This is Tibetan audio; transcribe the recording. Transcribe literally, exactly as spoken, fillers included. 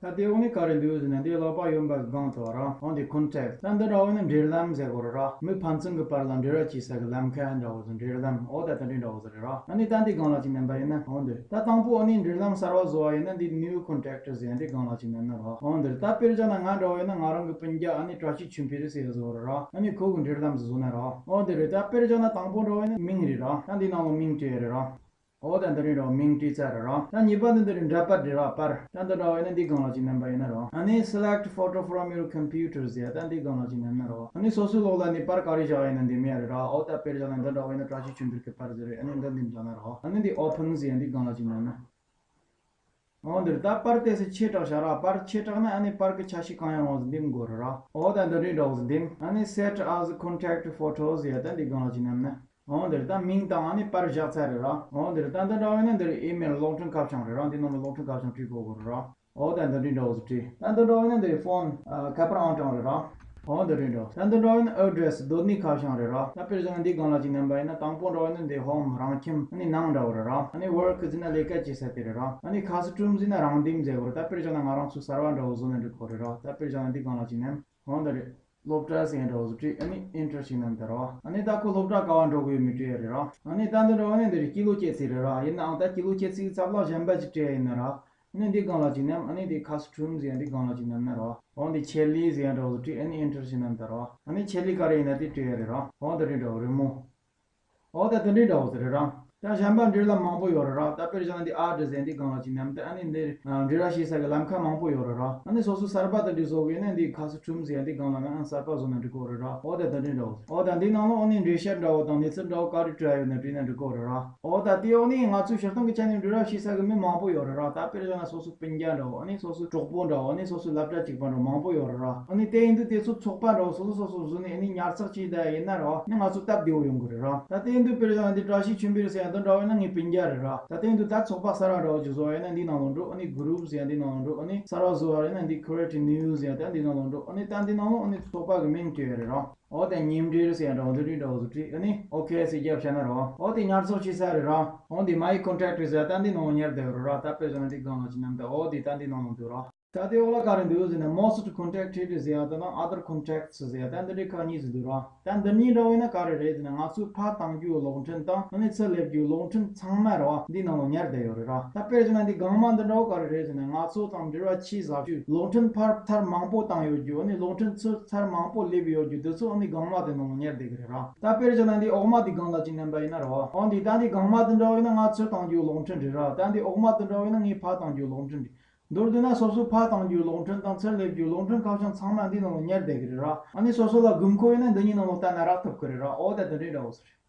ད་དེ་འོག་ནས་ག་རེ་འདུག་ཟེར་ན། འདི་ཀློག་པ་གཞོན་པ་གི་སྒང་དུ་ར། འོ་འདི་ཁོན་ཊེག་ཊི། ད་འདི་འདྲ་བོ་ནི་འབྲེལ་ལམ་ཟེར་གོ་ར་ར། མི་ཕན་ཚུན་གི་བར་ལ་འབྲེལ་བ་བྱེད་ས་གི་ལམ་ཁ་འདྲ་བོ་ཟེར། འབྲེལ་ལམ། འོ་ད་དེ་འདྲ་འདྲ་བོ་ཟེར་རེད་ར། ཨ་ནི་ད་འདི་སྒང་ལ་ཅིག་མནན་པ་ཡིན་ན། འོ་འདི་ད་དང་པོ་ཨ་ནི་འབྲེལ་ལམ་གསར་བ་བཟོ་བ་ཡིན་ན། འདི་ནིའུ་ཁོན་ཊེག་ཊི་ཟེར་འདི་སྒང་ལ་ཅིག་མནན་ན་ར། འོ་འདི་ད་དཔེར་བཞག་ན་ང་འདྲ་བོ་ཡིན་ན། ང་རང་གི་སྤུན་ཀྱག་ཨ་ནི་བཀྲ་ཤིས་ཆོས་འཕེལ་ཟེར་བཟོ་ར་ར། ཨ་ནི་ཁོ་གི་འབྲེལ་ལམ་ཟེར་བཟོ་ན་ར། འོ་འདི་རེད། ད་དཔེར་བཞག་ན་དང་པོ་འདྲ་བོ་ཡིན་ན་མིང་རེད་ར། ད་འདི་ནང་ལ་མིང་བྲིས་རེད་ར། འོ་ད་འདི་རིང་རོ་མིང་བྲིས་ཚར་རེད་ར། ད་གཉིས་པ་འདི་འདི་རིང་འདྲ་པར་རེད་ར། པར། ད་འདི་འདྲ་བོ་ཡིན་ན་འདི་སྒང་ལ་ཅིག་མནན་པ་ཡིན་ན་རོ། ཨ་ནི་select photo from your computer ཟེར། ད་འདི་སྒང་ལ་ཅིག་མནན་ན་རོ། ཨ་ནི་སོ་སོའི་ལོགས་ལ་ནི་པར་ག་རེ་བཞག་ཡིན་ན་འདི་མེད་རེད་ར། འོ་ད་དཔེར་བཞག་ན་འདི་འདྲ་བོ་ཡིན་ན་བཀྲ་ཤིས་ཆོས་འཕེལ་གི་པར་ཟེར་རེད། ཨ་ནི་འདི་འདི་མནན་ན་རོ། ཨ་ནི་འདི་ཨོ་ཕན་ཟེར་འདི་སྒང་ལ་ཅིག་མནན་ན། འོ་འདིར་ད་པར་དེ་སི་ཆེ་དྲགས་བཞག་ར། པར་ཆེ་དྲགས་ན་ཨ་ནི་པར་གི་ཆ་ཤས་གང་ཡང་རུང་ཟིན་འདེམ་དགོས་རེད་ར། འོ་ད་འདི་འདྲའི་འདྲ་བོ་ཟིན་འདེམ། ཨ་ནི་set as contact photos ཡ་ད་འདི་སྒང་ལ་ཅིག་མནན་ན། འོ་འདིར་ད་མིང་དང་ཨ་ནི་པར་བཞག་ཚར་རེད་ར། འོ་འདིར་ད་འདི་འདྲ་བོ་ཡིན་ན་འདིར་ཨི་མེལ་གློག་འཕྲིན་ཁ་བྱང་རེད་ར། འདི་ནང་ལ་གློག་འཕྲིན་ཁ་བྱང་བྲིས་དགོས་དགོས་རེད་ར། འོ་ད་འདི་འདྲའི་འདྲ་བོ་ཟིན་བྲིས། ད་འདི་འདྲ་བོ་ཡིན་ན་འདིར་ཕོན་ཁ་པར་ཨང་གྲངས་རེད་ར། འོ་འདི་འདྲའི་འདྲ་བོ། ད་འདི་འདྲ་བོ་ཡིན་ན་ཨེ་ཌི་རེ་སི་སྡོད་གནས་ཁ་བྱང་རེད་ར། ད་དཔེར་བཞག་ན་འདི་སྒང་ལ་ཅིག་མནན་པ་ཡིན་ན། དང་པོ་འདྲ་བོ་ཡིན་ན་འདི་ཧོམ་རང་ཁྱིམ་ཨ་ནི་ནང་འདྲ་བོ་རེད་ར། ཨ་ནི་ཝོར་ཀི་ཟེར་ན་ལས་ཀ་བྱེད་ས་དེ་རེད་ར། ཨ་ནི་ཁ་སི་ཊུམ་ཟེར་ན་རང་འདེམས་ཟེར་བ་རེད། ད་དཔེར་བཞག་ན་ང་རང་ཚོ་གསར་བ་འདྲ་བོ་བཟོ་ནས་འགྲིག་གོ་རེད་ར། ད་དཔེར་བཞག་ན་འདི་སྒང་ལ་ཅིག་མནན། འོ་འདི་རེད། སློབ་གྲྭ་ཟེར་ཡ་འདྲ་བོ་ཟིག་བྲིས། ཨ་ནི་ཨེན་ཊར་ཞིག་མནན་དེ་རོ། ཨ་ནི་ད་ཁོ་སློབ་གྲྭ་ག་བ་འགྲོ་གི་ཡོད་མེད་བྲིས་ཡ་རེད་རོ། ཨ་ནི་ད་འདི་འདྲ་བོ་ནི་འདི་རེད། སྐྱེས་ལོ་སྐྱེས་ཚེས་རེད་ར། ཡིན་ནའང་ད་སྐྱེས་ལོ་སྐྱེས་ཚེས་ཀྱི་རྩ་བ་གཞན་པ་ཅིག་བྲིས་ཡ་ཡིན་ན་ར། ཨ་ནི་འདི་སྒང་ལ་ཅིག་མནན། ཨ་ནི་འདི་ཁ་སི་ཊུམ་ཟེར་ཡ་འདི་སྒང་ལ་ཅིག་མནན་ན་རོ། འོ་འདི་ཆེ་ལི་ཟེར་ཡ་འདྲ་བོ་ཟིག་བྲིས། ཨ་ནི་ཨེན་ཊར་ཞིག་མནན་དེ་རོ། ཨ་ནི་ཆེ་ལི་ག་རེ་ཡིན་ན་དེ་བྲིས་ཡ་རེད་རོ། འོ་འདི་རེད་འདྲ་བོ་རི་མོ། འོ་ད་དེ་འདྲའི་འདྲ་བོ་ཟེར་རེད་ར། ད་གཞན་པ་འབྲེལ་ལམ་མང་པོ་ཡོད་རེད་ར། ད་དཔེར་བཞག་ན་འདི་ཨེ་ཌི་རེ་སི་ཟེར་འདི་སྒང་ལ་ཅིག་མནན་ཏེ། ཨ་ནི་འདི་ཨ་འབྲེལ་བ་བྱེད་ས་གི་ལམ་ཁ་མང་པོ་ཡོད་རེད་ར། ཨ་ནི་སོ་སོ་གསར་པ་དེ་འདྲ་བཟོ་དགོས་ན་འདི་ཁ་སི་ཊུམ་ཟེར་འདི་སྒང་ལ་ང་གསར་པ་བཟོ་ན་འགྲིག་གི་རེད་ར། འོ་ད་དེ་འདྲའི་འདྲ་བོ། འོ་ད་འདི་ནང་ལ་ཨ་ནི་འགྲེལ་བཤད་འདྲ་བོ་དང་གནས་ཚུལ་འདྲ་བོ་ག་རེ་བྲིས་ཡོད་ན་བྲིས་ན་འགྲིག་གི་རེད་ར། འོ་ད་དེ་འོ་ནི་ང་ཚོའི་སྤྱིར་བཏང་གི་ཆ་ནས་འབྲེལ་བ་བྱེད་ས་གི་མི་མང་པོ་ཡོད་རེད་ར། ད་དཔེར་བཞག་ན་སོ་སོ་སྤུན་ཀྱག་འདྲ་བོ། ཨ་ནི་སོ་སོ་གྲོགས་པོ་འདྲ་བོ། ཨ་ནི་སོ་སོའི་སློབ་གྲྭ་གཅིག་པ་འདྲ་བོ་མང་པོ་ཡོད་རེད་ར། ཨ་ནི་དེ་ཡིན་དུས་དེ་ཚོ་ཚོགས་པ་འདྲ་བོ་སོ་སོ་སོ་སོ་བཟོས་ནས་ཨ་ནི་ཉར་ཚགས་བྱས་བསྡད་ཡིན་ན་ར། ཨ་ནི་ང་ཚོ་སྟབས་བདེ་བོ་ཡོང་གི་རེད་ར། ད་དེ་ཡིན་དུས་དཔེར་བཞག་ན་འདི་བཀྲ་ཤིས་ཆོས་འཕེལ་ཟེར་ཡ་འདི་འདྲ་བོ་ཡིན་ན་ངའི་སྤུན་ཀྱག་རེད་ར། ད་དེ་ཡིན་དུས་ད་ཚོགས་པ་གསར་བ་འདྲ་བོ་ཅིག་བཟོ་བ་ཡིན་ན་འདི་ནང་ལ་འགྲོ། ཨ་ནི་གུ་རུབ་ཟེར་ཡ་འདི་ནང་ལ་འགྲོ། ཨ་ནི་གསར་བ་བཟོ་བ་ཡིན་ན་འདི་ཁི་རེ་ཊིབ་ནིའུ་ཟེར་ཡ་ད་འདི་ནང་ལ་འགྲོ། ཨ་ནི་ད་འདི་ནང་ལ་ཨ་ནི་ཚོགས་པ་གི་མིང་བྲིས་ཡ་རེད་ར། འོ་དེ་མཉམ་འབྲེལ་ཟེར་ཡ་འདྲ་བོ་འདི་འདྲའི་འདྲ་བོ་ཟིག་བྲིས། ཨ་ནི་ཨོ་ཁེ་ཟེར་རྒྱབ་བྱས་ན་རོ། འོ་དེ་ཉར་ཚགས་བྱས་ཚར་རེད་ར། འོ་དེ་མའི་ཁོན་ཊེག་ཊི་ཟེར་ད་འདི་ནང་ལ་ཉར་བསྡད་ཡོད་རེད་ར། ད་དཔེར་བཞག་ན་འདི་སྒང་ལ་ཅིག་མནན་ད། འོ་དེ་ད་འདི་ནང་ལ་འདུག་ར། ད་དེ་འོག་ལ་ག་རེ་འདུག་ཟེར་ན། most contacted ཟེར་ཡ་ད་དང་other contacts ཟེར་ཡ་ད་འདི་འདྲའི་ཁག་གཉིས་ཟིག་འདུག་ར། ད་འདི་གཉིས་འདྲ་བོ་ཡིན་ན་ག་རེ་རེད་ཟེར་ན། ང་ཚོས་ཕར་བཏང་རྒྱུའི་གློག་འཕྲིན་དང་ཨ་ནི་ཚུར་སླེབས་རྒྱུའི་གློག་འཕྲིན་ཚང་མ་ར་འདི་ནང་ལ་ཉར་བསྡད་ཡོད་རེད་ར། ད་དཔེར་བཞག་ན་འདི་སྒང་མ་འདི་འདྲ་བོ་ག་རེ་རེད་ཟེར་ན། ང་ཚོ་དང་འབྲེལ་བ་ཆེས་ཟབ་ཤོས། གློག་འཕྲིན་ཕར་ཚར་མང་པོ་བཏང་ཡོད་རྒྱུ། ཨ་ནི་གློག་འཕྲིན་ཚུར་ཚར་མང་པོ་སླེབས་ཡོད་རྒྱུ་འདི་ཚོ་ཨ་ནི་སྒང་མ་དེ་ནང་ལ་ཉར་བསྡད་ཀྱི་རེད་ར། ད་དཔེར་བཞག་ན་འདི་འོག་མ་དེ་སྒང་ལ་ཅིག་མནན་པ་ཡིན་ན་ར། འོ་འདི་ད་འདི་སྒང་མ་དེ་འདྲ་བོ་ཡིན་ན་ང་ཚུར་བཏང་རྒྱུའི་གློག་འཕྲིན་རེད་ར། ད་འདི་འོག་མ་དེ་འདྲ་བོ་ཡིན་ན་ངས་ཕར་བཏང་རྒྱུའི་གློག་འཕྲིན་རེད། མདོར་བསྡུས་ན་སོ་སོས་ཕར་བཏང་རྒྱུའི་གློག་འཕྲིན་དང་ཚུར་སླེབས་རྒྱུའི་གློག་འཕྲིན་ཁ་བྱང་ཚང་མ་འདི་ནང་ལ་ཉར་བསྡད་ཀྱི་རེད་ར། ཨ་ནི་སོ་སོ་ལ་དགོས་མཁོ་ཡོད་ན་འདི་གཉིས་ནང་ལ་གཏན་ནས་རག་ཐུབ་ཀྱི་རེད་ར། འོ་ད་དེ་འདྲའི་འདྲ་བོ་ཟིག་རེད།